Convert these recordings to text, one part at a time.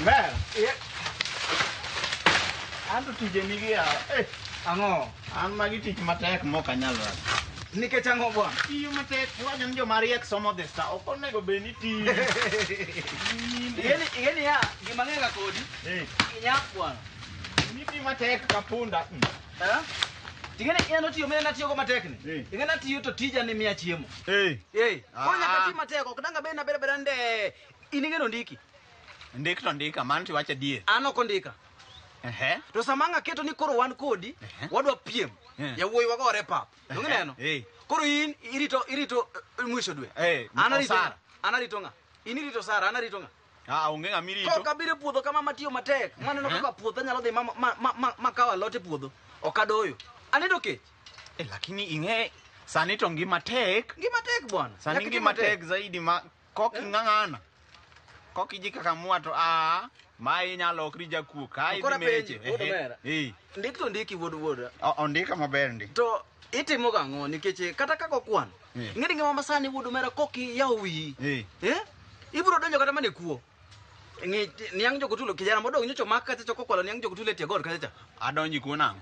Mer. An to tije nigi ya. Eh, Ang'o? an magi tich matek mok anyal wacho. Nikech ang'o bwana? Tiyo matek, iwacho ni joma riek somo the star. Ok onego bed ni tiyo. Igeni igeni ya gima ng'ega kodi. Eh, Inyap bwana. niti matek ka punda. Eh? Ting'eni en otiyo mine natiyogo matek ni. Eh. Ing'e natiyo to tija ni miya chiemo. Eh. Eh. Koro nyaka Ah. ti matek ok danga bed nabeda beda nde. In ing'e nondiki. Ndik to ndika, mano tiwacho adier. An ok ondika. Ehe. To sama ang' aketo ni koro wan kodi, Ehe. wadwa piem. Eh. Yawuoyi wagore e pap. Donge Ehe. ineno? Eh. Koro in irito irito mwisho dwe. Eh, An arito osara. ng'a? An arito ng'a? In irito Sara, an arito ng'a? Ah, onge ng'ama irito. Kok abiro e puodho kama matiyo matek, maneno Ehe. kaka puotha nyalo dhi ma ma ma, ma, ma kawo alot e puodho. Ok adoyo. Anindo kech. Eh, lakini ing'e sani to ngima tek. Ngima tek bwana. Sani Nyaka iti ngima tek zaidi ma kok ing'ang'ana. Kok iji kaka mwa to a ma inyalo lokri jakuo ka To koro idhi meche. apenji, wuod omera. Eh. Ndik to ndiki wuod wuoda. Ondika maber ndi. To itimo gang'o nikech kata kaka okwan. Eh. Ing'e ni ngima masani wuod omera kok iyawo wiyi. Eh. Eh? Ibiro donjo kata mana e kuo. Ng'i niang' jokotulo kijana modong' nyocha omak kacha cha kokwalo niang' jokotulo e tie got kacha cha. Adonji kuo nang'o?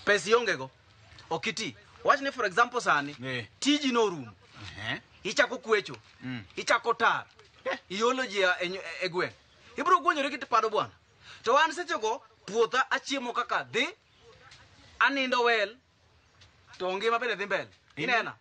Pesa ionge go. Ok iti. Wach ni for example sani, Eh. tiji norumo. Ehe. Ichako kwecho. Mm. Ichako tar. Eh. Iolo ji e gweng'. Ibiro gwonyori kitipado bwana. To an sechego puotha achiemo kaka dhi, anindo wel, to ngima bende dhi mbele. Inena?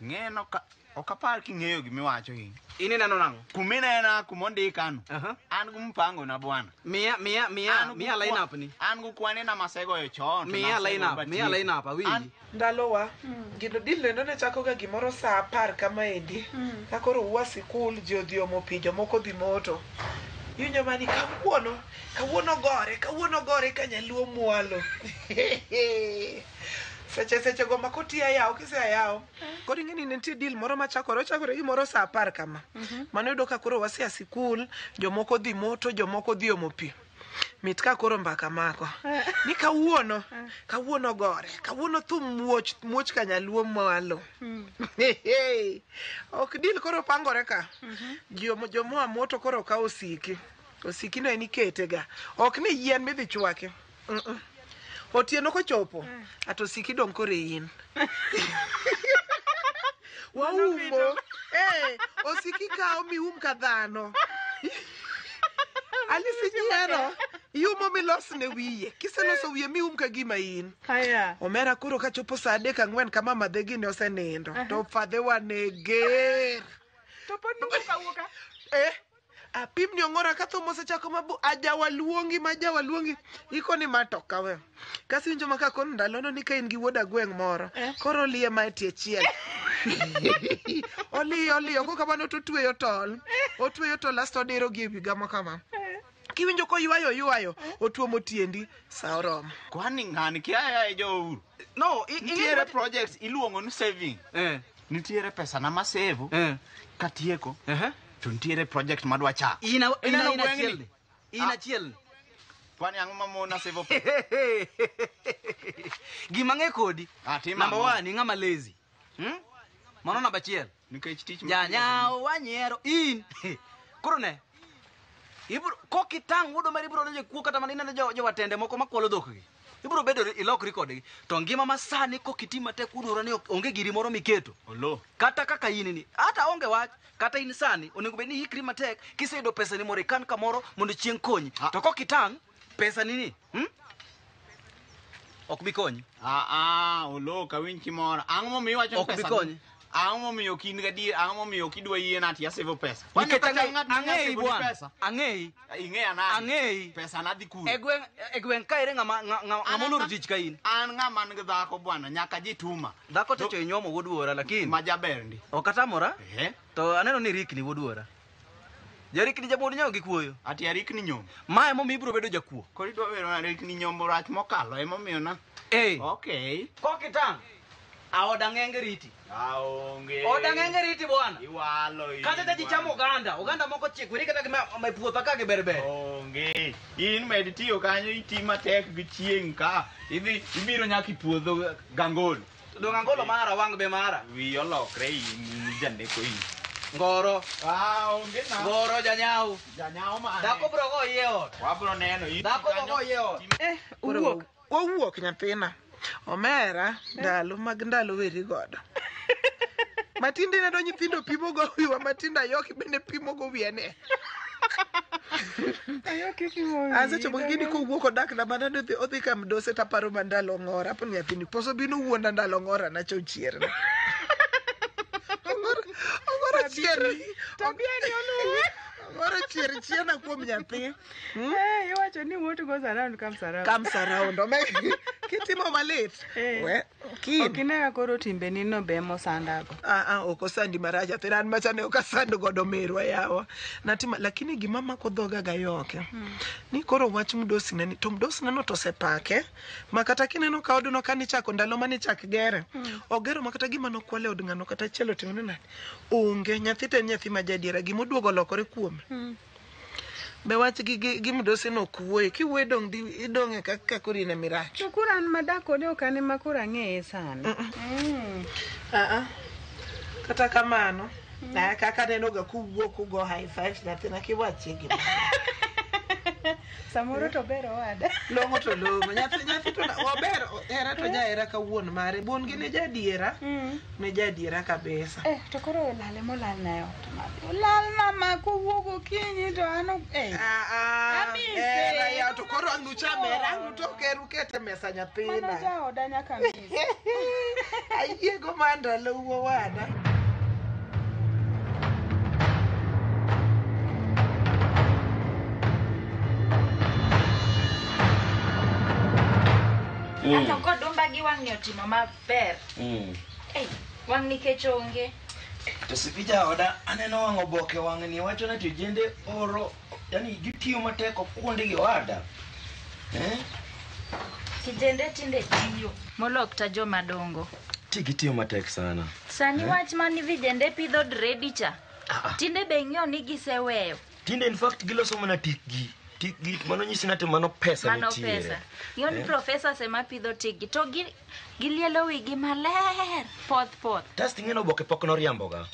Ng'eno ka ok apar king'eyo gimiwacho in. In ineno nang'o? Kuminena kumondikano. Aha. An gi mpango na bwana. Miya miya miya An gi miya line up ni. An gi kwanena masegoyo chon. to Miya nasego line up, batieko. miya line up awinji. An- Ndalowa, gino dil nendo ne chako ga gimoro saa 10 kamaendi. Ka koro ua sikul, ji odhi omo pi, jomoko dhi moto. Iwinjo mani kawuono, kawuono gore, kawuono gore ka nyaluo mwalo. Seche seche go ma koti ayawo, kise ayawo. Koro ing'e ni ne nitie deal moro machakore, ochakore gimoro saa 10 kama. Mano yudo ka koro wasea sikul, jomoko dhi moto, jomoko dhi omo pi. Mit ka koro mbaka mako. Ni kawuono, kawuono gore, kawuono thum muoch, muoch ka nyaluo mwalo. Ok deal koro pangore ka. Jomoa moto koro kawo osiki. Osiki no en ikete ga. Ok ni yien midhi chwake. Mm-mm. Otieno kochopo, ato osiki dong' koro e in. Waumo. Eh, osiki kawo mium ka dhano. Alice nyiero, iumo milosne wiye. Kiseloso wiye mium ka gima in. Haya. Omera koro kachopo saa 3 4 kama madhe gini osenindo. To fadhe wane ger. To pod nuwuok awuoka. Eh, apimni ong'ora ka thum osechako mabu ajawa luongi ma ajawa luongi ikoni ma to kawe kasi winjo ma ka koro ndalono ni ka in gi wuod agweng' moro koro oliye ma e tie chiel oliyo oliyo kok kamano to otweyo tol otweyo tol asto odiro gi e wi gamo kama kiwinjo koywayo ywayo otuomo tiendi sa oromo Kwani ng'ani kia ya e jouru. No, Nitiere projects iluongo ni saving. Eh. Nitiere pesa na masevo. Eh. Katieko. Ehe. To nitiere project madwa chako. In a- in a- Ineno in gweng'ni? achiel ni. In Ah. achiel ni. Kwani ang'o mamona sevo pesa? Gima ng'e kodi. Ah, tim Number ang'o? 1, ing'ama lazy. Hmm? Mano namba achiel. Nikech tich ma- Janyawo wanyiero in. Koro ne. Ibro kok itang' wuod omera ibro donjo e kuo kata mana ineno jo jowatende moko makwalo dhok gi. Ibro bedo ilokri kodgi. To ngima ma sani kok iti matek wuod ora ni onge giri moro miketo. Olo. Kata kaka in ni, hata onge wach, kata in sani onego bed ni ikri matek kiseyudo pesa ni mondo ikan kamoro mondo chieng' konyi. Ah. To kok itang' pesa ni ni, Ok bi konyi. Ah, ah, olo ok awinj kimoro. Ang'o momiyo iwacho ni Ok bi pesa? konyi. Ang'o momiyo ok in gadier? Ang'o momiyo ok idwa yiena ati asevo pesa? Kwani Nikech ok achal ang'eyi ng'at ma ang'eyi nyasevoni bwana. pesa? Ang'eyi. Ing'eya nade? Ang'eyi. Pesa na dhi kure? E gweng' e gweng' ka ere ng'ama ng'ama oloro tich ka in. An ng'ama nigi dhako bwana, nyaka ji tuma. Dhako techo inyuomo wuod wuora lakini Ma jaber ndi. ok atamora Ehe. to aneno ni rikni wuod wuora. Jarikni jabuod nyawo gi kuoyo. Ati arikni nyombo. Ma emomiyo ibiro bedo jakuo. Koro idwa bedo arikni nyombo rach mokalo emomiyo na. Eh. Okay. Kok itang'. Aoda ng'enge riti. Aonge. Oda ng'enge riti bwana. Iwalo in. Kata ji chamo oganda, oganda moko chiek weri kata gima e puotha ka giber ber. Onge. In med tiyo kanyo iti matek gi chieng' ka. Idhi ibiro nyaka i puodho gangolo. Dong' angolo mara wang' be mara. Wiyi olokre in janeko in. Ngoro. Ah, onge na. Ngoro janyau. Janyao mane? Dhako bro go iye ot. Wabro neno. in Dhako kanyo. bo go iye ot. Eh, Koro owuok. Wawuok nyathina. Omera, ndalo mag ndalo weri godo. Matinde ineno nyithindo pimo go wiwa matindo ayoki bende pimo go wiya ne. Ayoki pimo wiyi. Asechopo gini kowuok odak na mana ni odhi ka mdose taparo ma ndalo ng'ora apo ni nyathini poso bino wuonda ndalo ng'ora nacha ochierna. Ong'ora ong'ora chier. Tabia ni oluwi. Ong'ora chier chiena kuom nyathi. Eh, iwacho ni what goes around comes around. Comes around. Omera kitimo malit. Eh. We kin. Ok ine ka koro timbeni no be mosandago. Ah, ah, ok osandi marach athina an macha ne ok asand godo merwa yawa natima lakini gima mako dhoga ga yoke ni koro wach mdosine ni to mdosine no to osepake ma kata kineno ka odno ka nichako ndalo manichak gere ogero ma kata gima nokwale od ng'ano kata achiel otimone nade onge nyathi to en nyathi ma jadiera gima oduogo olokore kuome be wach gi mdosi no ok wuoye kiwuoyo dong' idong' e kaka koro in emirach To koro an madak kode ok an ema koro ang'eye sani. Mm. Ah, ah. Kata kamano, na kaka aneno ga kuwuok ugo high five nyathina kiwachie gima. Samoro to ber owada. Long'o to long'o. Nyathi nyathi to ober hera to jahera ka wuon mare. Wuon gi ne jadiera. Ne jadiera kabisa. Eh, to koro olale molalna e ot. Olalna ma kowuok okinyi to an ok- eh. Ah, ah, Amise. hera ya to koro ang' nucham hera ang' nutok heru kete mesa Mano nyathina. jaoda nyaka mise. Ayiego ma ndalo owada. Ato kodumba gi wang'ni otimo maber. Ei, wang'ni kech onge. To sipi jaoda aneno wang' oboke wang'ni wacho ni tijende oro yani gitiyo matek ok kuonde gi owada. Eh? Kijende tinde tiyo molok ta joma dongo. Ti gitiyo matek sana. Sani wach mani vijende pidho dredi cha. Ah, ah. Tinde be ing'eyo ni giseweyo. Tinde in fact giloso mana tikgi. Tikgi mano nyisi ni ati mano pesa Mano nitiere. pesa. Ing'eyo ni Eh? profesa sema pidho tikgi to gilielo wigi maler poth poth. Tast ing'e ni oboke pok noriamboga.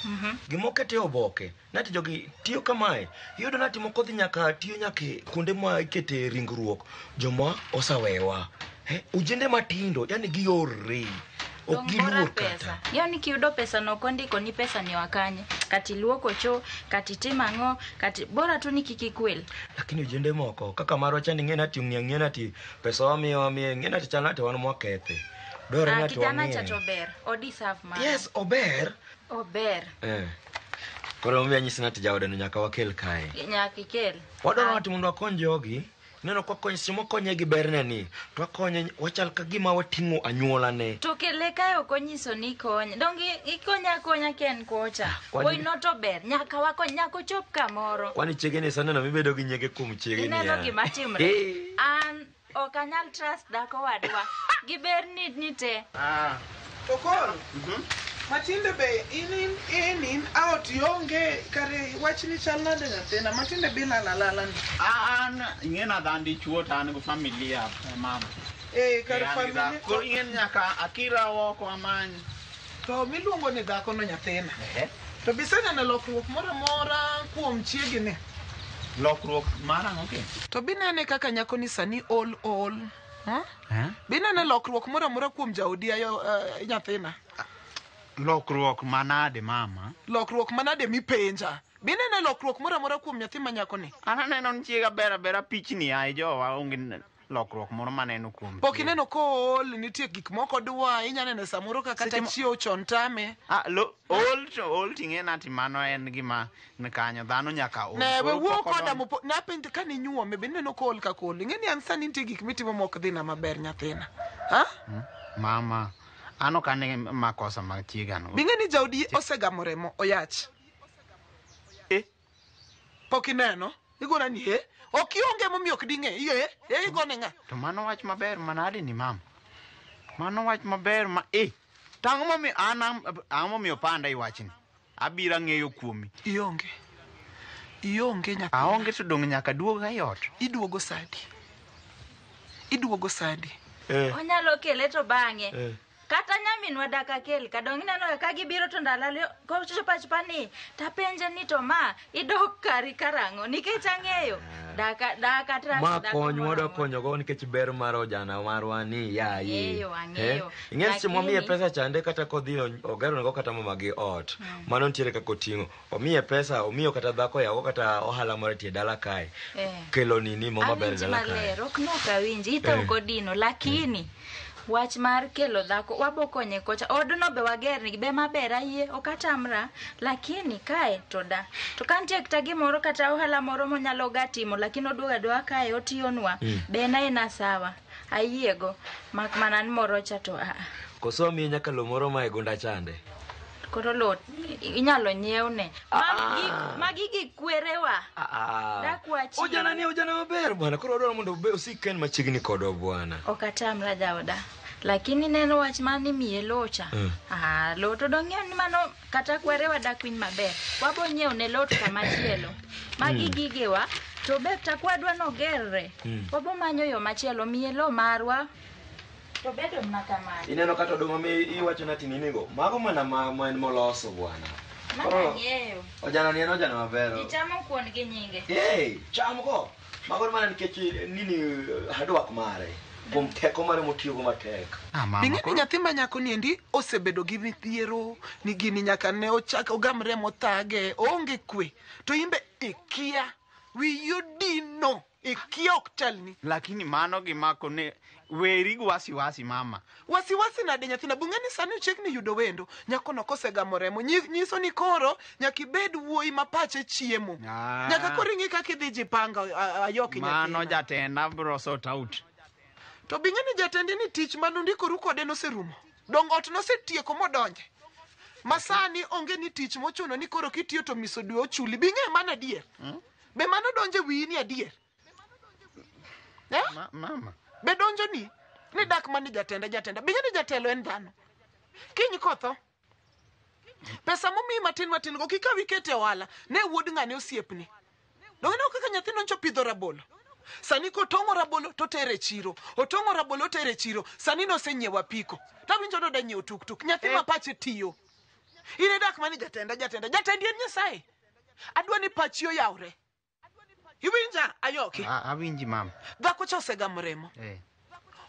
Gima okete oboke, nati jogi tiyo kamae. Iyudo nati moko dhi nyaka tiyo nyaka e kuonde ma ikete ringruok joma osawewa. Eh, ojende matindo, yani giorre. Ok Dong' bora giluor pesa. kata. Ing'eyo ni kiyudo pesa no ok ondiko ni pesa ni wakanye. Kati luoko cho, kati timo ang'o, kati bora tu ni kik ikwel. Lakini ojende moko kaka marwa chande ing'e nati ong'e ang'e nati pesa wamiyo wamiye ing'e nati chal nati wan mwakethe. Dwarore Ah, nati kijana cha wang'e. to ber. O deserve mano. Yes, ober. Ober. Eh. Koro omiyo anyisi nati jaode no nyaka wakel kae. Nyaka ikel. Wadwaro Ah, nati mondo wakony jogi. Ineno ka wakony seche mwakonye gi berne ni to wakonye wachal ka gima wating'o anyuola ne. To kele kae ok onyiso ni ikonye. Dong' ikonye akonya ka en kocha. Kwani- Wuoyi no to ber. Nyaka wakony, nyaka ochop kamoro. Kwani chiege ni saneno mibedo gi nyege kuom chiege ni Ineno ya. gima timre. Eh. An ok anyal trust dhako wadwa. Giber ni ni te. Ah. To koro matinde be in in in in out ionge kare wachni chal nade nyathina matinde bilal alala ni. An ing'e na dhan dichuo to an go familia mama. Eh, kar Eh, an gi familia. dhako. Koro ing'e ni nyaka akira oko amany. To miluongo ni dhako no nyathina. To biseneno lokruok moro amora kuom chiegi ni. Lokruok mar ang'o kendo? To binene kaka nyako ni sani ol ol. Huh? Eh? Binene lokruok moro amora kuom jaodi ayo nyathina. Lokruok manade mama? Lokruok manade mipenja. Binene lokruok moro amora kuom nyathi ma nyako ni. An aneno ni chiega ber abera pichni ai jowa onge lokruok moro maneno kuom Pok chiega. ineno kool nitie gik moko dwa inya neno samoro ka kata Seche mo- chiewo chon tame. Ah, lo, ol to ol ting'e nati mano en gima ni kanyo dhano nyaka ol. Ne we Koro wuo pok koda odonjo- mopo napenj ka ninyuome be ineno kool ka kool. Ing'e ni an sani nitie gik mitimo mok dhina maber nyathina. Ha? Mama, an ok ane makosa mag chiega no. Bing'e ni jaodi osegamo remo oyach. Eh? Pok ineno? Igona ni e? Ok ionge momiyo ok ding'e. Iye? E igone ng'a? To mano wach maber manade ni mama. Mano wach maber ma eh. To ang'o momiyo an ang'o momiyo panda iwachni? Abiro ang'eyo kuomi. Ionge. Ionge nyathina. Aonge to dong' nyaka duoga e ot. Iduogo sadi. Iduogo sadi. Eh. Onyalo kele to bang'e. Eh. Kata nyaminwa dak akel ka dong ineno ka gibiro to ndalo kochopo achopa ni tapenje ni to ma idok kari karang'o nikech ang'eyo daka daka trust Ma dhako kony moro wadwa amora. konyogo nikech ber mar ojana marwa ni yaye. Ang'eyo, ang'eyo. Ing'e seche mwamiye Lakini- pesa chande kata kodhi ogeronego kata mamagi ot. Mano nitiere kaka oting'o. Omiye pesa, omiyo kata dhako yago kata ohala moro e tie dala kae. Eh. Kelo nini mo maber e Awinji dala kae. maler ok nok awinji ita Eh. ok odino lakini wach mar kelo dhako wabokonye kocha odno be wagernigi be maber ayie ok atamra lakini kae to da to ka nitie kata gimoro kata ohala moro monyalo ga timo lakini oduogo aduoga kae otiyonwa be en aena sawa ayiego mak mana ni moro cha to aa Koso amiye nyaka lo moro ma e gunda chande. Koro lo inyalo nyiewne magi gik kwerewa. Dak wachiem. Ojana ni ojana maber bwana. Koro wadwaro mondo osik ka en machiegni kodwa bwana. Ok atamra jaoda lakini neno wach mani miye locha. Ah, lo to dong ng'eyo ni mano kata kwerewa dak winy maber wabo nyiewo ne lot kamachielo magi gigewa to be kata kwadwa nogerre wabo manyo yo machielo miye lo marwa to bedo mana kamano. Ineno kata oduma mi iwacho na tininigo. Mago mana ma en moloso bwana. Mano Koro ang'eyo ojana ni en ojana maber. ji chamo kuon gi nyinge. Hey, cham go. Mago mana nikech nini hard work mare. Kuom teko mare motiyogo matek. Ah, mama, Ing'e ni koro- nyathi ma nyako ni endi osebedo gi midhiero ni gini nyaka ne ochak ogam remo thage oonge kwe to imbe ikia wiyi odino ikia ok telni. Lakini mano gimako ne weri gi wasiwasi mama. Wasiwasi nade nyathina bung'e ni sani ochiegni yudo wendo nyakono kosegamo remo nyiso ni koro nyaka ibed wuoyi ma pache chiemo. Ah. Nyaka koro ing'i kaka idhi jipanga ayoki Mano nyathina. jatenda bro sort out. To bing'e ni jatendi ni tich manundikoru kode noserumo dong ot nosetieko modonje ma sani onge ni tich mochuno ni koro kitiyo to miso dwe ochuli bing'e mano adier be mano donjo e wiyi ni adier eh? Mama. Be donjo ni ni dak mani jatenda jatenda bing'e ni jatelo en dhano kiny kotho pesa momiyi matin matin go kikaw iket e ohala ne wuod ng'ane osiepni dong ineno kaka nyathino ncho pidho rabolo sani kotong'o rabolo to tere chiro otong'o rabolo otere chiro sani nosenyiewo apiko tawinjo noda nyiewo tuktuk nyathi ma pache tiyo in e dak mani jatenda jatenda jatendi en nyasaye adwa ni pachi oyawre iwinja ayoki Awinji mama. Dhako cha osegamo remo Eh,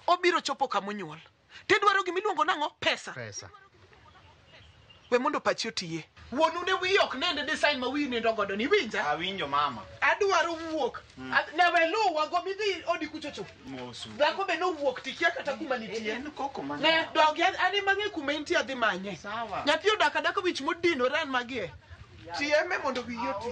obiro chopo kamonyuol tidwaro gimiluongo nang'o pesa pesa. We mondo pachi otiye wuonu ne wiyi ok nende design ma wiyi nindo godo ni iwinja Awinjo mama. Adwaro wuok ne we luwa go midhi odi kuchocho Mosu. dhako be nowuok tikia kata kuma nitie En koko man. Ne dogi an ema ng'e kuma entie adhi manye Sawa. nyathi odak adaka wich modinore an magie tieme mondo wiyi oti.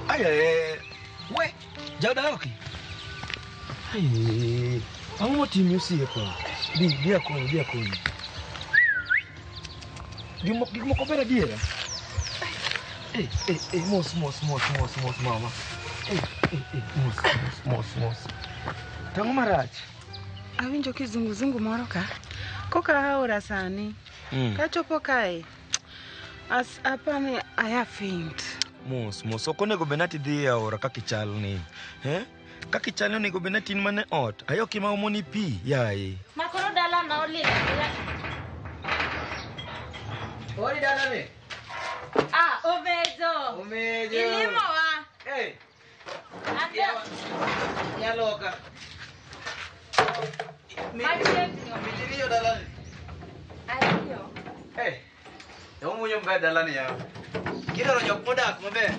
Aye, we, jaoda Ayoki. Aye, ang'o motimi osiepa? Bi, bi akonyi, bi akonyi. Gik moko ber adiera. Eh, eh, eh, mos, mos, mos, mos, mos, mama. Eh, eh, eh, mos, mos, mos, mos. Tang'o marach? Awinjo kizunguzungu moro ka. Koka aora sani. Kachopo kae. As apani aya faint. Mos mos ok onego bed nati idhi e aora kaka ichalni. Eh? Kaka ichalni onego bed nati in mana e ot. Ayoki ma omoni pi, yaye. Ma koro dala na olil alila. Odi dala ni. Ah, omejo. Omejo. Ilimowa. Hey, Anda. nyaloka. Machiegni. Mijiriyo dala ni. Ariyo. Hey. Omunyo maber dala ni yawa. Kidwaro jok modak maber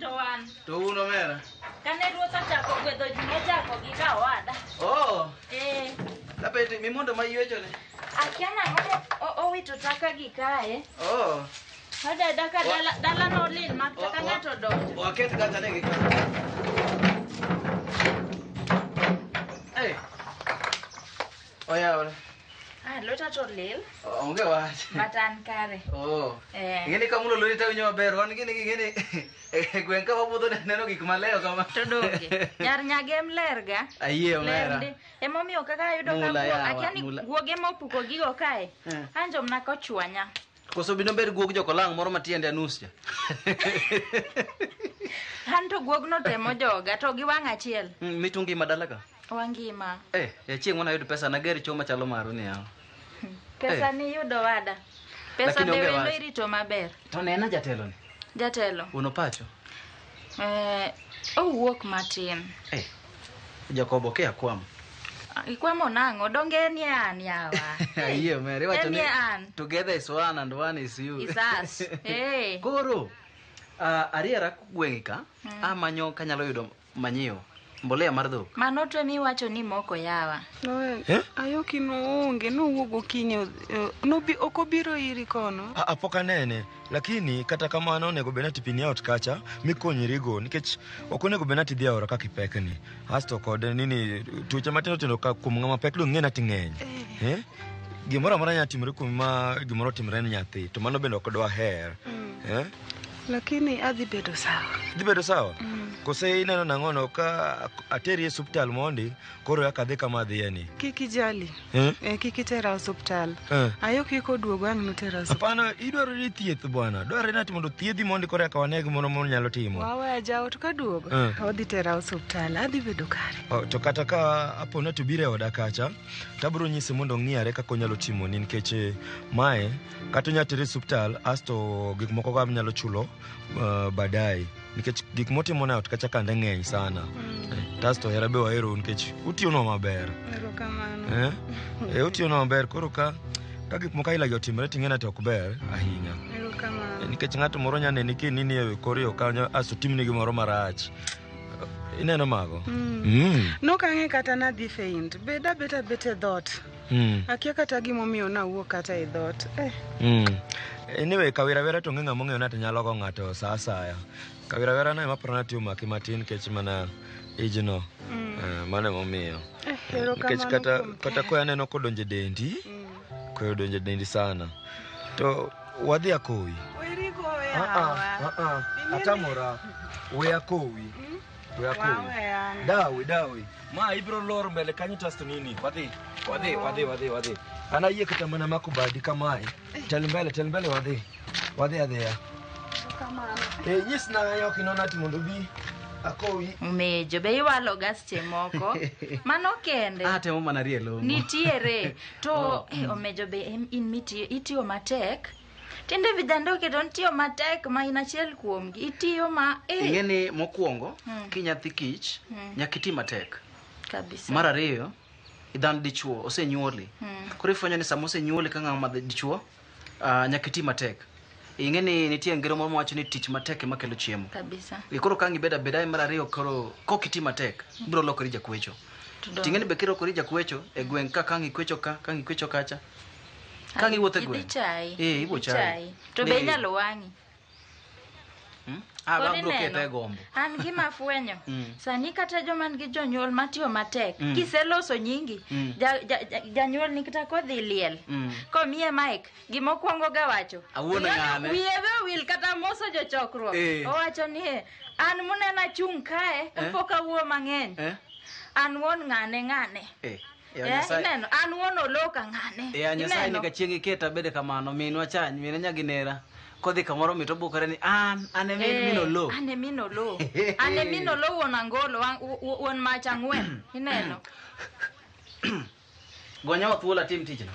To wan. to un omera. Kane ruoth ochako gwedho ji nochako gi ka owada. Oh, Eh. tapeti mimondo ma ywecho ni. Akia nang'o owito taka gi kae. Oh, Odada ka dala, dala nolil mak kata ng'ato odonjo. waket kacha ne gi ka. Hey. Oyawre. Ah, lweta to lil. Onge wach. But an kare. Oh. Eh. Ing'eni ka mulo lweti to winjo maber. Wan gini gini e gweng' ka wabudho neno gik maleyo kama. To donge. Nyar nyagem ler ga. Ayie Ler omera. ndi. Emomiyo kaka ayudo ka Mula guo, yawa, akia ni mula. guoge mopuko gigo kae. Eh. Anjo mna kochwanya. Koso bino bed guog jokolang' moro ma tiende anus cha. An to guogno temo joga to gi wang' achiel. Mitungi ma dala ka. Wangima. Eh, e chieng' mane ayud pesa nager choo machalo maru ni yawa. Pesa Eh. ni yudo wada. Pesa Lakini be onge wendo wach. irito maber. To nena jatelo ni. Jatelo. Wuon opacho. Eh, owuok matin. Eh. Jakobo ke akwamo. Ikwamo nang'o? Donge en ye an yawa. Ayie omera iwacho En ni ye an. together is one and one is you. Is us. Eh. Koro ariera gweng'i ka amanyo kanyalo yudo manyiwa mbolea mar dhok. Mano to emiwacho ni moko yawa. No, Eh? Ayoki noonge nowuok gokinyi nobi ok obiro iri kono. Ah, pok anene lakini kata kamano onego bed nati pini ot kacha mikonyrigo nikech ok onego bed nati idhi e aora kaka ipekni asto kod nini tuoche matindo tindo ka kuom ng'ama pek dong' ng'e nati ng'eny eh? Gimoro amora nyalo timore kuomi ma gimoro otimre ne nyathi to mano bende ok dwaher eh? Lakini adhi bedo sawa. Dhi bedo sawa kose ineno nang'ono ka ateri e osuptal mondi koro yaka adhi kama adhiyeni Kik ijali. eh? Eh, kik itera osuptal. Eh. Ayoki koduogo ang' notera osuptal. Hapana, idwaro ni thieth bwana. Dwarore ni ati mondo thiedhi mondi koro eka wane gimoro monyalo timo. Waweya jaot kaduogo. Eh. Odhi tera osuptal. Adhi bedo kare. Oh, to kata ka apo ni to biro e oda kacha, tabiro nyise mondo ong'iyare kaka onyalo timoni nikech mae kata onya tere e osuptal asto gik moko ka nyalo chulo baadaye nikech gik motimo e ot kacha kande ng'eny sana. Asto hera be wahero nikech utiyonwa maber. Erokamano. Eh? Eh, utiyonwa maber koro ka gik moko ailagi otimore ting'e ni to ok ber ahinya. Erokamano. Nikech ng'ato moro nya neni kinini e kor yo kanyo asto timni gimoro marach. Ineno mago? Nok ang'e kata nadhi faint. Bed abet abet e dhoot. Akia kata gimomiyo nawuok kata e dhoot. Eh. Anyway, kawirawira to onge ng'ama ong'eyo ni nyalo go ng'ato sa asaya. Kawirawira no ema aparo ni ati omaki matin nikech mana ijno. Mano emomiyo. Eh, Nikech erokamano kata kuom koyo aneno kodonjo e dendi, koyo odonjo e dendi sana. To wadhi akowi. Weri goyo yawa. Atamora. We akowi. We akowi. Waweya. Dawi, dawi. Ma ibiro lor mbele kanyo to nini. Wadhi. Wadhi, wadhi, wadhi, wadhi. An ayie kata mana mako badi kamae. Tel mbele, tel mbele wadhi. Wadhi adhiya. Eh, nyisna Ayoki no nati mondo obi akowi. Omejo be iwalo ga seche moko. Mano kende. Atemo mana rie long'o. Nitiere. To omejo be in mitiyo itiyo matek. Tinde vijana oketo nitiyo matek ma in achiel kuomgi. Itiyo ma Ing'e ni mokwongo kinyathi kich nyaka iti matek. Kabisa. Mar ariyo, idhan dichuo osenyuoli. Koro ifwenyo ni sama osenyuoli ka ng'ama dichuo nyaka iti matek. Ing'e ni nitie ngero moro mawacho ni tich matek ema kelo chiemo. Kabisa. Koro ka ang' ibedo abeda mar ariyo koro kok iti matek, ibiro lokori jakwecho. Ting'e ni be kirokori jakwecho e gweng' ka kang' ikwecho ka, kang' ikwecho kacha. Kang' iwuotho e gweng'. Idhi chayi. Eh, ibo chayi. To be inyalo wang'i. Ah, Koro biro ineno, kete e gombo. An gima afwenyo. Sani kata joma nigi jonyuol matiyo matek, kiseloso nyingi, janyuol ni kata kodhi liel, komiye mic, gimokwongo ga wacho. Awuon ng'ane. Wiye be owil kata moso jochokruok. Owacho ni an munena chung' kae, kapok awuo mang'eny. An wuon ng'ane ng'ane. Ya Eh, Nyasaye. Ineno an wuon Oloo ka ng'ane. Ya Nyasaye Ineno? nyaka chieng' iketa abede kamano minwa cha mine nyaginera kodhi kamoro mit obukore ni an e min Eh, min Oloo. An e min Oloo. An e min Oloo wuon Angolo, wuon mach ang'wen. Ineno? Gonyawa thuolo atim tichno.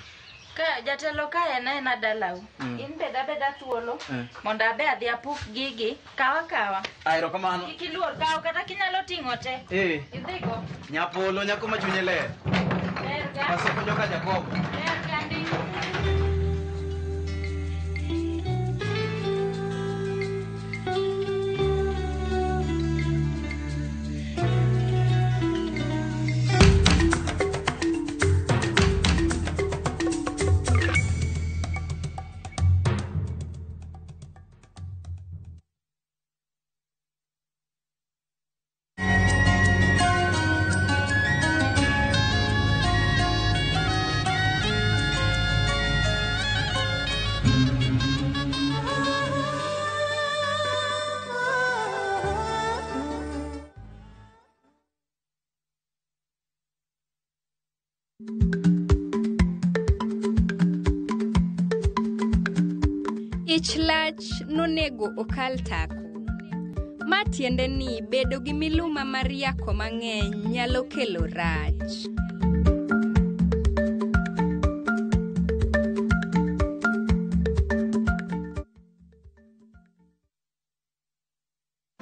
Ka jatelo ka en aena dalau. In bed abeda thuolo mondo abe adhi apuk gigi. Kawa kawa. Ah, erokamano. Kik iluor kaw kata kinyalo ting'o te. Eh. Idhigo. Nyapolo nyako ma chunye ler. Ber ga. Pasoko joka Jakobo. Ber ga ndi. Ich lach nonego okal tako. Ma tiende ni bedo gi miluma mar yako mang'eny nyalo kelo rach.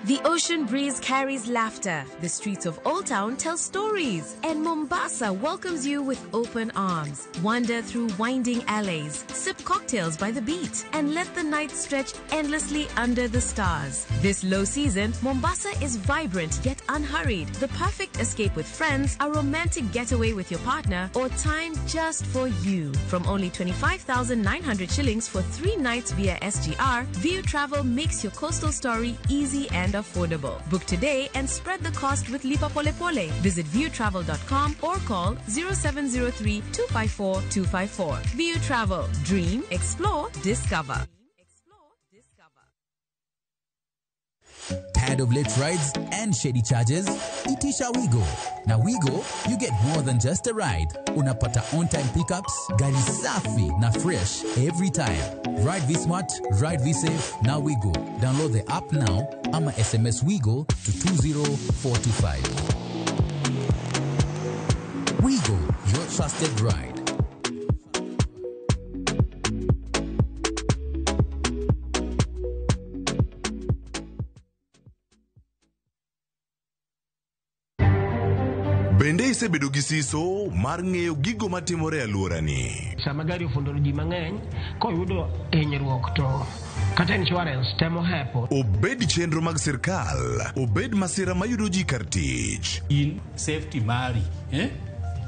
The ocean breeze carries laughter. The streets of Old Town tell stories. And Mombasa welcomes you with open arms. Wander through winding alleys, sip cocktails by the beach, and let the night stretch endlessly under the stars. This low season, Mombasa is vibrant yet unhurried. The perfect escape with friends, a romantic getaway with your partner, or time just for you. From only 25,900 shillings for 3 nights via SGR, View Travel makes your coastal story easy and affordable. Book today and spread the cost with Lipa Pole Pole. Visit viewtravel.com or call 0703 254 254. View Travel. Dream, explore, discover. Tired of late rides and shady charges? Itisha Wigo. Na Wigo, you get more than just a ride. Unapata on-time pickups, gari safi na fresh every time. Ride V-Smart, ride V-Safe, na Wigo. Download the app now ama SMS Wigo to 20425. Wigo, your trusted ride. Bende isebedo gi siso mar ng'eyo gigo matimore e alworani? Sama gari ofundo ji mang'eny koyudo hinyruok to kata insurance temo hepo. Obed chenro mag sirkal, obed masira mayudo ji kar tich. In safety mari, eh?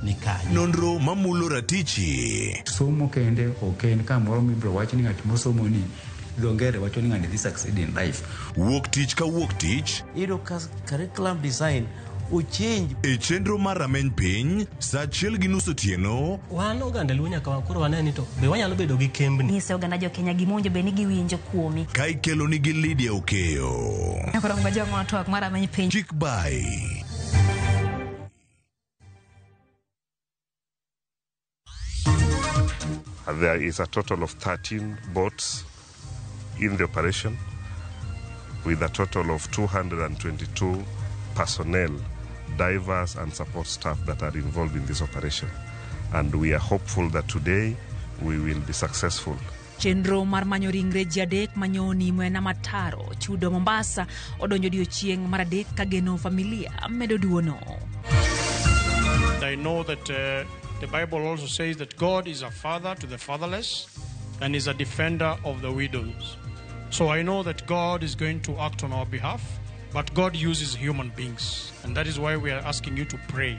Ni kanye? Nonro mamulo ratichi. Somo kende ok en kamoro mibiro wach ni ng'at mosomo ni dho ngere wacho ni ng'ani dhi succeed in life. Wuok tich ka wuok tich. Iyudo ka curriculum design ochange. E chenro mar rameny piny, sa 1:30 otieno. Wan oganda Luo nyaka koro wane ni to be wanyalo bedo gi kembni. Nyise oganda jo Kenya gima owinjo bed ni giwinjo kuomi. Ka ikelo nigi Lydia Okeyo. Koro ng'o twak mar rameny piny. Kik bai. There is a total of 13 boats in the operation with a total of 222 personnel, divers and support staff that are involved in this operation. And we are hopeful that today we will be successful. Chenro mar manyo ringre ji adek manyoni mwena Mataro chudo Mombasa odonjo odiechieng' mar adek ka geno familia medo duono. I know that the Bible also says that God is a father to the fatherless and is a defender of the widows. So I know that God is going to act on our behalf, but God uses human beings. And that is why we are asking you to pray.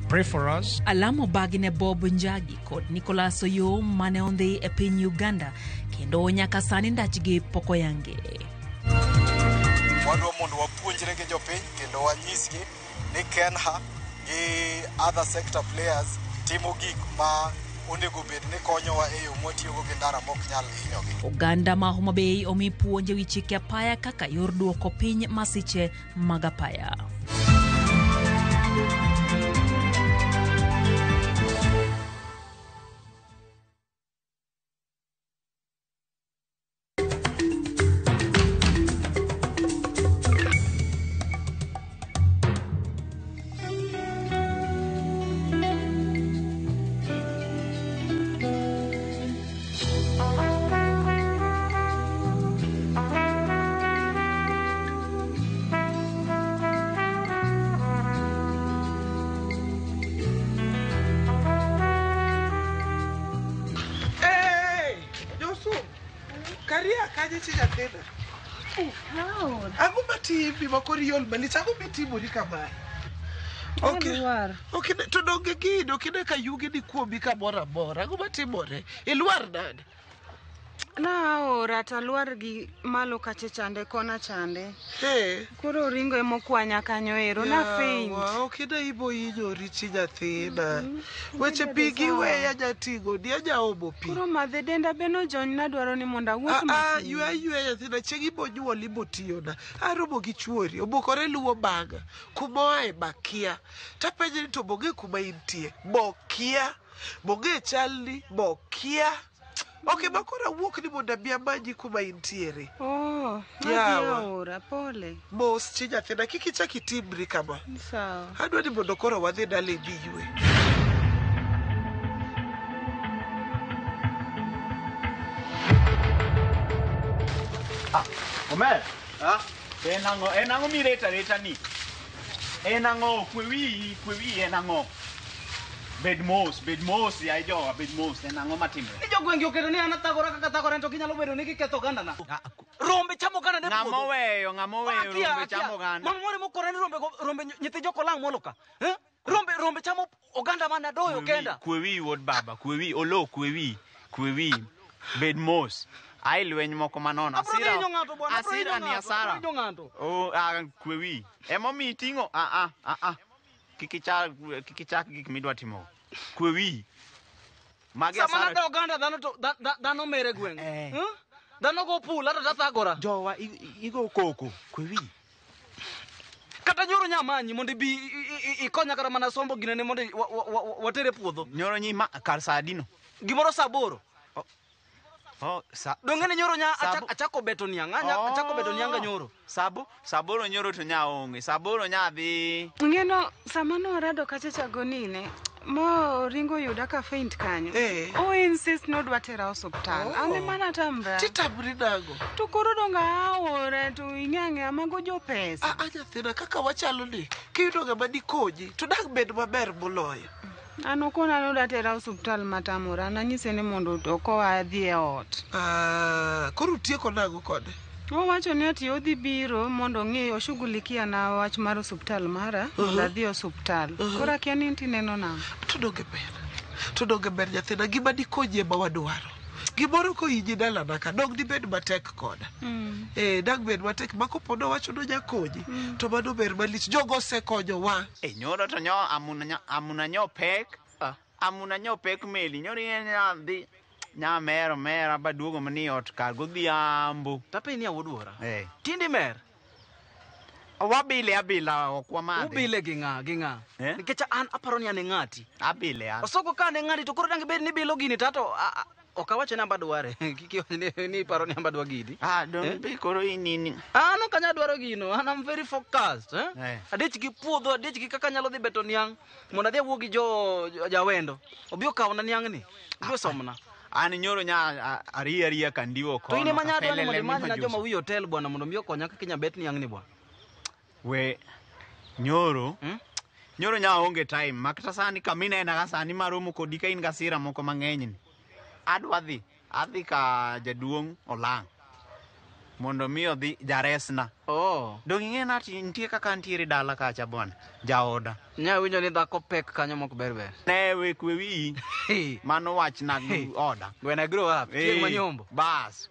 Pray for us. Alamo bagi ne Bob Njagi kod Nicholas Oyoo mane ondhi e piny Uganda kendo nyaka sani ndachgi pok oyangi. Wadwa mondo wapuonjre gi jopiny kendo wanyisgi ni KeNHA gi other sector players timo gik ma onego bed ni konyowa e yo mwatiyogo gi ndara mok nyal hinyogi. Oganda ma Homa Bay omi puonj ewi chike apaya kaka yor duoko piny masiche mag apaya. Kanye chi nyathina? Ang'o matimi ma koro iol malich? Ang'o mitimori kamae? Okay. Okay, to donge gini ok ine ka yugi ni kuomi kamoro amora. Ang'o matimore? Ilwar nade? Naora talwar gi malo kacha chande kona chande. Hey. Koro ringo emokwanya kanyo ero na faint. Yawa, ok ine ibo hinyori chi nyathina. Weche pi gi weya nyating'o ni anyaomo pi. Koro madhe denda be nojony nadwaro ni mondo awuoth Ah, ah, matin. ywe ayweya nyathina chieng' ibo nyuol ibo tiyona. Aromo gi chuori, obokore luwo bang'a. Kuma oae bakia. Tapenje ni to bong'e kuma intie. Bokia. Bong'e chalni, bokia. Ok, ma koro awuok ni mondo abi amanyi kuma intiere. Oh, madhi Yawa. aora, pole. Mos chi nyathina, kik ichak itimri kama. Sawa. Adwa ni mondo koro wadhi dala idhi ywe. Omer. Ah, en ang'o mireta reta ni? En ang'o kwe wiyi en ang'o? Bed mos yaye jowa, bed mos, en ang'o matimore? Ni jogwenge oketo ni an athagora kaka athagora to ginyalo bedo ni giketho ogandana. Rombe chamo oganda ne Ng'ama puodho. oweyo, ng'ama oweyo Akia, rombe akia. chamo oganda. Mama moro mokore ni rombe rombe nyithi jokolang' molo ka. Eh? Rombe chamo oganda mane adoyo kenda. Kwe wiyi wuod baba, kwe wiyi, olo kwe wiyi. Bed mos. Ai lweny moko manono. Abro dhi hinyo ng'ato bwana, abro hinyo Asira ni ng'ato, asara. abro hinyo ng'ato. Oh, kwe wiyi. Emomiyo iting'o, Kik ichak gik midwa timo. Kwe wiyi. Magi Sama asara. nado oganda dhano to dhano mere gweng'. Eh? Dhano go pul ato tathagora. Jowa igo koko, kwe wiyi. Kata nyoro nyamanyi mondo ibi ikonya kata mana sombo ginene mondo watere puodho. Nyoro nyi ma kar sa adi no? Gimoro sa 8. Oh, sa Donge ni nyoro nya achako beto niang', achako beto niang' ga nyoro. Sabo, 8 nyoro to nya onge. 8 nya dhi. Ng'eno sama norado kacha cha gonine mo ringo yuda ka faint kanyo. O insist nodwa tera osuptal. Oh. An ema natamra. Titamri nang'o? To koro donga aora to ing'e ang'eya mago jopesa. Ah, nyathina kaka wachalo ni kiyudo ng'ama dikonyi to dang' bed maber moloyo. An okona nodwa tera osuptal matamora. Nanyise ni mondo okowa adhi e ot. Ah, koro utieko nang'o kode? Owacho ni ati odhi biro mondo ong'i oshughulikia na wach mar osuptal mara mondo adhi osuptal. Koro akia ni tineno nang'o. To donge ber. To donge ber nyathina gima dikonyi ema wadwaro. Gimoro kohinyi dalana ka dong dibed matek koda. Dang bed matek ma kopo nowacho nonya konyi to mano ber malich. Jogo osekonyowa. Nyoro to nyo amuna nyo pek. Amuna nyo pek meli. Nyoro nya dhi nya mero mera baduogo mani ot kar godhiambo. Tapenji ni awuod wuora. Eh. Tinde mer. Wabile abila ok wamadhe. Ubile gi ng'a gi ng'a. Nikech an aparo ni an e ng'ati. Abile an. Osoko ka an e ng'ati to koro dang' bed ni bilo gini tato ok awacho ni amba dware. Kik iwach ni iparo ni amba dwa gini. Ah, don't be koro inini. An ok anyal dwaro gino. An am very focused. Eh? Adich gi puodho, adich gi kaka anyalo dhi beto niang' mondo adhi awuo gi jo jawendo. Obi okawna niang' ni. Obi osomna. An nyoro nya ariya ariya kandiwo To in ema kono. nya dwaro ni mondo Kapelele imanyna majuso. joma wi hotel bwana mondo mi okonya kaka inya bet niang' ni bwana. We nyoro. Nyoro nya onge time. Makata sani kaminena ka sani maromo kodi ka in gasira moko mang'eny ni. Adwa dhi. Adhi ka jaduong' Olang'. Mondo mi odhi jaresna. Oh. Dong ing'e ni ati nitie kaka ntiere dala kacha bwana. Jaoda. Nya winjo ni dhako pek kanyo mok ber ber. Ne we kwe wiyi. Mano wachna gi oda. When I grow up, chieng' manyombo. Bas.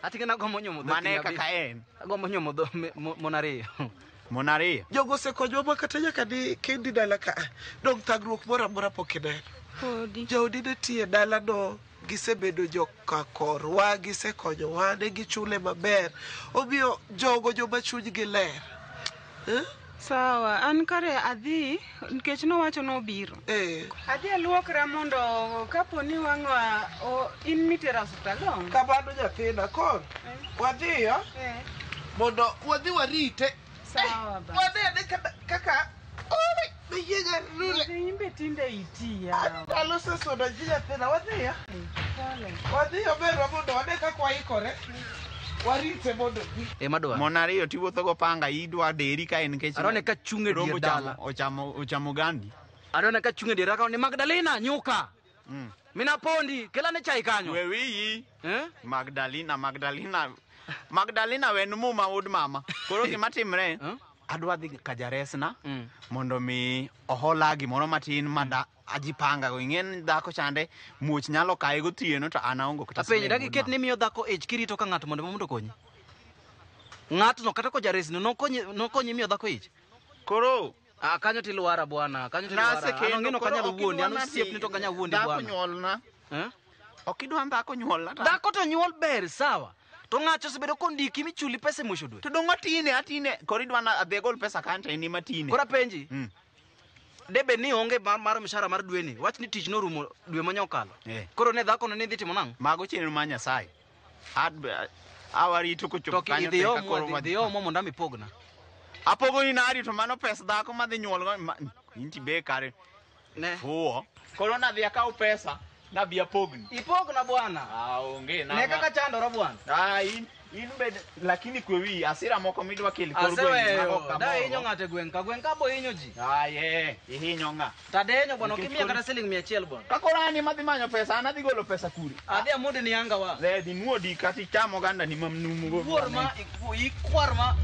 Ating'e nagombo nyuomo dho Mane kiny kaka en. Agombo nyuomo dho mon ariyo. Mon ariyo. Jogo osekonyowa ma kata nyaka ni kendi dala ka. Dong thagruok moro amora pok ineno. Podi. Jaodi ne tiye dalano gisebedo joka korwa, gisekonyowa, ne gichule maber. Omiyo jogo joma chunygi ler. Sawa, an kare adhi nikech nowacho nobiro. Adhi aluokra mondo kapo ni wang'a in mitera osuptal dong. Kamano nyathina, koro wadhiyo mondo wadhi warite. Sawa ba. Wadhi kaka oi mayiega rule. Imbe tinde itiya. Ndalo osesudo ji nyathina, wadhiyo. Wadhiyo berwa mondo wane kaka waikore. Warite mondo bi. Ema dwaro. Mon ariyo tiwuotho go panga idwa deri ka en nikech Arone ka chung' e dier rombo dala. Ochamo gandi. Arone ka chung' e dier dala ni Magdalena nyuka. Mina pondi kelane chai kanyo. We wiyi. Magdalena, Magdalena. Magdalena wen muma wuod mama. Koro gima timre, adwa dhi ka jaresna mondo mi ohola gimoro matin mada ajipanga go. Ing'e ni dhako chande muoch nyalo kaye gotieno to an aonge kata Apenji siling' dagi wuod ket ni miyo dhako ich kirito ka ng'ato mondo okonyi. Ng'atno kata kojaresni nokonyi nokonyi miyo dhako ich. Koro Ah, kanyo tilwara bwana, kanyo tilwara. Nase An kendo, ong'eno koro kanyal ok wuondi, an idwa nati osiepni to kanyal wuondi dhako bwana. nyuolna. Eh? Ok idwa dhako nyuolna. Dhako to nyuol ber sawa. To ng'ato osebedo kondiki michuli pesa e mwisho dwe. To dong' atine atine koro idwa na adhi agol pesa kanyo to in ema tine. Koro apenji. Debe ni onge mar mshahara mar dweni. Wach ni tich norumo dwe manya okalo. Koro ne dhako no ni dhi timo nang'o? Mago chenro mar Nyasaye. Awarito kochopo To kanyo idhi to eka omo koro wadhi. dhi omo mondo amipogna. Apogo ni nadi to mano pes dhako madhi nyuol go inti be kare. Ne. Fuo. Koro nadhi akaw pesa nabi apogni. Ipogna bwana. Ah, onge na. Ne kaka chandora bwana. Ah, in bed lakini kwe wiyi asira moko midwa kel kor gweng' mago Aseweyo. kamoro. Da hinyo ng'ato e gweng' ka gweng' ka bo hinyo ji. Ah, ye, ihinyo ng'a. Tadenyo bwana ok Nikech imiya koro- kata siling 100 bwana. Ka koro an ema adhi manyo pesa, an adhi golo pesa kure. Adhi amuodi ni anga wa. Le, dhi muodi kata icham oganda ni mamnumu go. Wuor ma ikwar ma.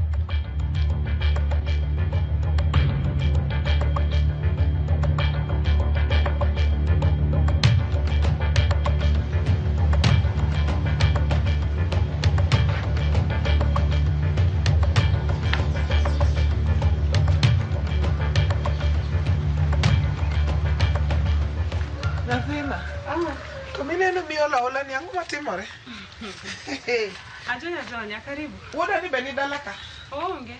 Nyathina. To mineno miolo aola ni ang'o matimore? Ajonya jonya, karibu. Wuoda ni be ni dala ka? Oonge.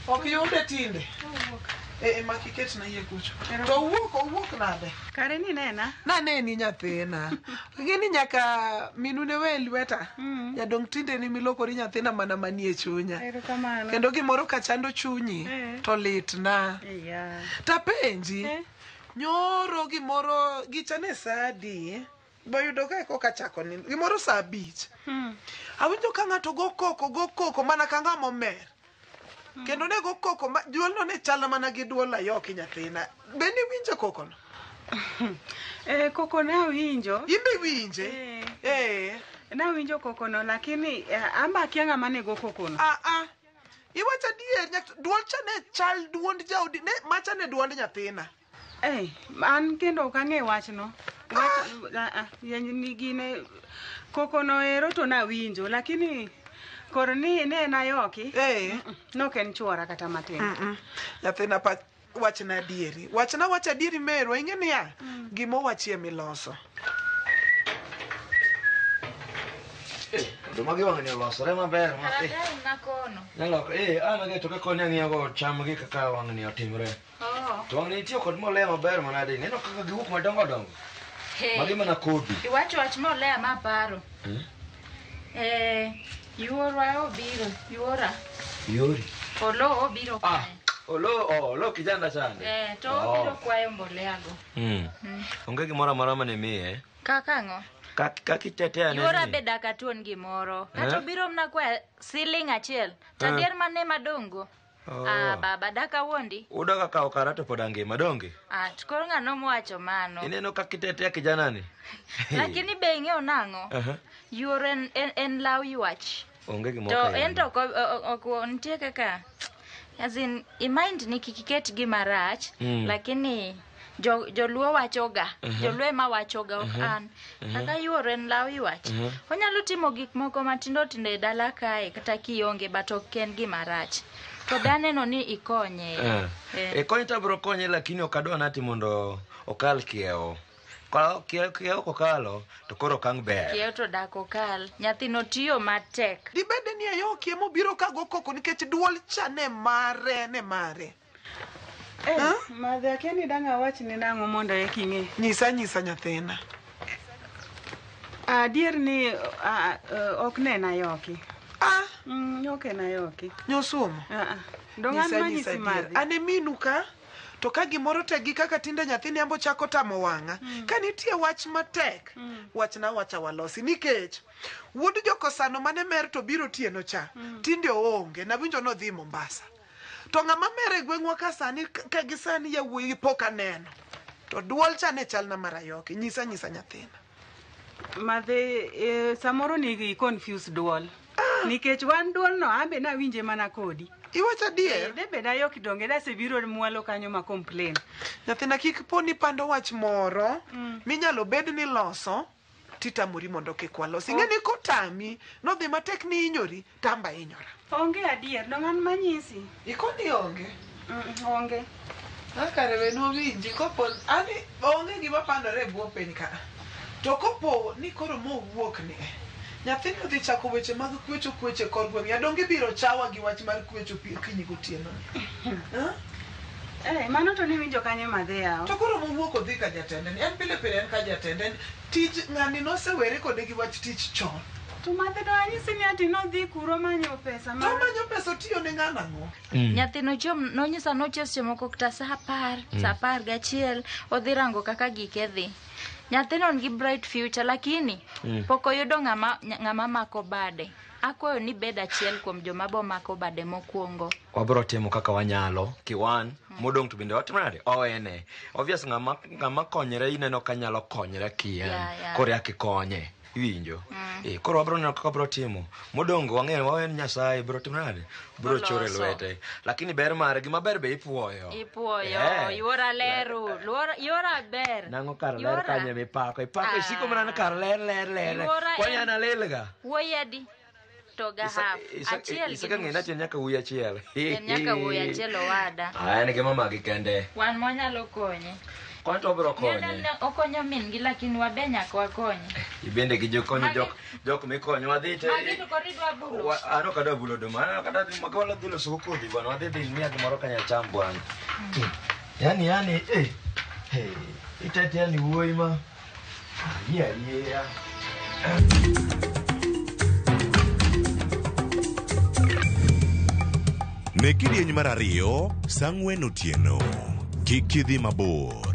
Ok yude tinde. Owuok. E mak iketna iye kucho. To owuok owuok nade? Kare ni nena. Naneni nyathina. Ing'e ni nyaka minu ne we lweta. Jadong tinde ni milokori nyathina mana manie chunya. Erokamano. Kendo gimoro ka chando chunyi Eh. to litna. Iya. Tapenji. Nyoro gimoro gicha ne sa adi? Boyudo ka koka chako nindo. Gimoro sa 5. Awinjo ka ng'ato go koko mana ka ng'ama omer. Kendo ne go koko ma duolno ne chal mana gi duol Ayoki nyathina. Be niwinjo kokono? Eh, koko ne awinjo. In be iwinje? Eh. Nawinjo kokono lakini amba akia ng'ama ne go kokono. Ah ah. Iwacho adier duol cha ne chal duond jaodi ne macha ne duond nyathina. Eh, an kendo ok ang'e wachno. Wach ah, ni gine kokono ero to nawinjo lakini kor ni ne en Ayoki. Eh. Nok en chuora kata matin. Nyathina pa wachna adieri. Wachna wach adieri merwa ing'e niya gima owachie miloso. Oduma gi wang'ni olosore maber ma. Karadai nakono. Nyalo an age to ka koni ang'iyo go cham gi kaka wang'ni otimre. Oh. To wang'ni itiyo kod mbolea maber manade. Ineno kaka giwuok madongo dongo. Hey. Magi mana kodhi. Iwacho wach molea maparo. Yuorwa obiro, yuora. Yori. Olo obiro Ah, olo oh, olo kijana chande. To obiro kwayo mbolea go. Onge gimoro amora mane miye. Kaka ang'o? Kaka itetea ne Yuora ni. be dak atuon gimoro. Kata Eh? obiro mana kwaya siling 1. To Eh. adier mane madongo. Oh. Ah, baba dak awuondi. Udaga kawo kara to pod angima donge. Ah, to koro ng'ano mowacho mano. Ineno kaka itetea kijana ni. Lakini be ing'eyo nang'o? Aha. Yuoro en law ywach. Onge gima To ok en to ok nitie kaka as in imind ni kik iket gima rach lakini joluo wachoga. Joluo ema wachoga ok an. Kaka yuoro en law ywach. Onyalo timo gik moko matindo tindo e dala kae kata kionge but ok en gima rach. To be aneno ni ikonye. E konye to abiro konye lakini ok adwa nati mondo okal kiewo. Kiewo kokalo to koro ok ang' ber. Kiewo to dak okal. Nyathino tiyo matek. Dibede ni Ayoki emobiro ka go koko nikech duol cha ne mare ne mare. Madhe akia ni dang' awachni nang'o mondo eka ing'e. Nyisa nyisa nyathina. Adier ni ok ne en Ayoki. Ah. Ok en Ayoki. Nyosuomo. Dong' an Nyisa, nyisa manyisi adier. madhi. An e minu ka to ka gimoro tek gi kaka tinde nyathini ambo chako tamo wang'a. Ka nitie wach matek, wachna wacha walosi nikech wuod jokosano mane mer to biro tieno cha. Tinde oonge, nawinjo nodhi Mombasa. To ng'ama mer e gweng'wa ka sani ka gi sani yawuoyi pok aneno. To duol cha ne chalna mar Ayoki. Nyisa nyisa nyathina. Madhi samoro ni i confuse duol. Nikech wan duolno ambe nawinje mana kodi. Iwacho adier? De bed ayo kidonge dasebiro mwalo kanyo ma complain. Nyathina kik po ni pando wach moro minyalo bed ni loso titamori mondo kik walos. Ing'e ni kotami nodhi matek ni inyori tamba inyora. Onge adier, dong an manyisi. Ikoni onge? Onge. Kare we nwawinji kopo ani onge gima pandore e bwo piny ka. To kopo ni koro mowuok ni nyathini odhi chako weche mag kwecho kwecho e kor gweng' ya donge ibiro chawa gi wach mar kwecho pi okinyi gotieno. Eh, mano to niwinjo kanye madhi yawa. To koro mowuok odhi ka jatende ni en pile pile en ka jatende ni tij ng'ani nosewere kode gi wach tich chon. To madhi do anyisi ni ati nodhi kuro manyo pesa To manyo pesa otiyo ne ng'ano ang'o? Nyathino chiom nonyisa nochiew seche moko kata sa 10, sa 11 odhi rango kaka gike dhi. Nyathino nigi bright future lakini pok oyudo ng'ama mako bade. Akwayo ni bed achiel kuom joma bo mako bade mokwongo. Wabiro timo kaka wanyalo kiwan modong' to bende watimo nade owene obvious ng'ama konyre ineno ka nyalo konyre kien Yeah, yeah. koro yak ikonye iwinjo koro wabiro neno kaka wabiro timo modong' wang'eyo wawen Nyasaye biro timo nade biro chore Oloso. lwete lakini ber mare gima ber be ipuoyo Ipuoyo, Eh. yuora leru, yuora ber. nang'o kar ler Yuora. kanye mipako ipako Ah. isiko mana ni kar ler ler ler Yuora kwani en- an alilga Wuoyi adi? To ga half. Achiel gi iseka ng'e nus. nachiel nyaka wuoyi achiel En nyaka wuoyi achiel owada. Ah, en gi mamagi kende Wan mwanyalo konye. koni to wabiro Ng'eno konye ni okonyo min gi lakini wabe nyaka wakonye. ibende gi jokonyo jok mikonyo wadhi te Magi to koro idwa bulo. An ok adwa bulo oduma an ok adwa dhi maka wadhi loso go kodhi bwana wadhi dhi miya gimoro kanya cham bwana yani eh itete yani wuoyi ma ayie ayieya Ne kidieny mar ariyo, sa 4 otieno. Kik idhi mabor.